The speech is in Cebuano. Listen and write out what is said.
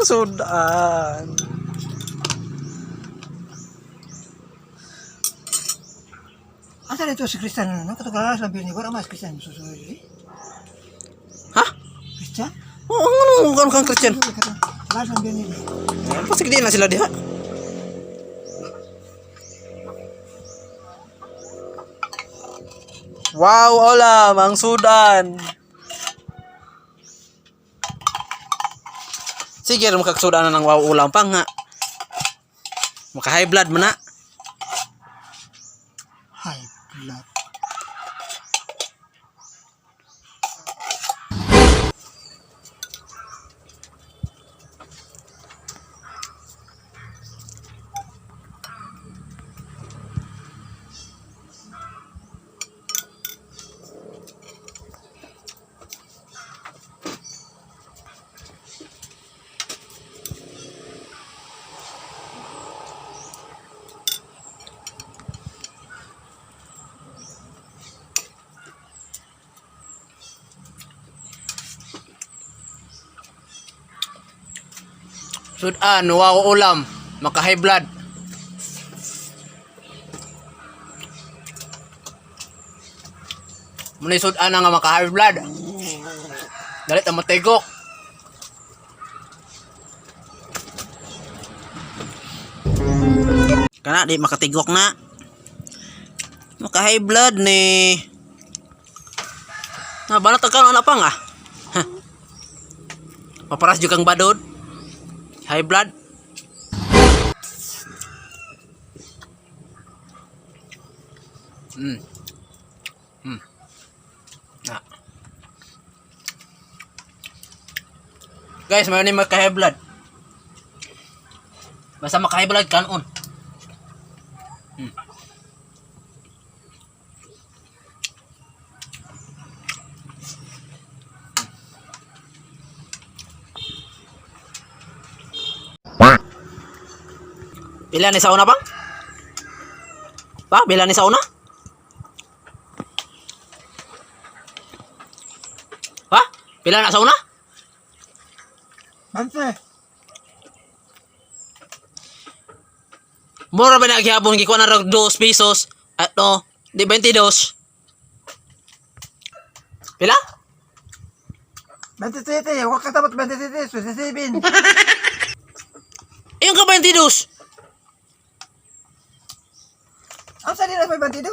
Sudan. Asa dito si Christian ano? Katong lang ni Wala mas Christian susunod diri. Ha? Christian? Oo, ano ano kang Christian? Laras lang ni. Pasig di na sila diha. Wow, olam, ang sudan. Sige, makaksudan na ng wow ulam pa nga. Maka high blood man na. High blood. Sudan, wow ulam, maka high blood. Muna sudan na nga maka high blood. Dalit ang matigok. Kana di makatigok na. Maka high blood ni. Na banat ka na pa nga. Hah. Paparas jud kang badod. High blood. Na. Guys, mayroon ni maka high blood. Basta maka high blood kanon. Pila ni sa una bang? Pa, pila ni sa una? Ha? Pila na sa una? Bante. Mura ba na gihapon gikuha na rog 2 pesos at no, di 22. Pila? 27. Huwag ka dapat 27. 27. Ayun ka 22. Ang sa nila may 22.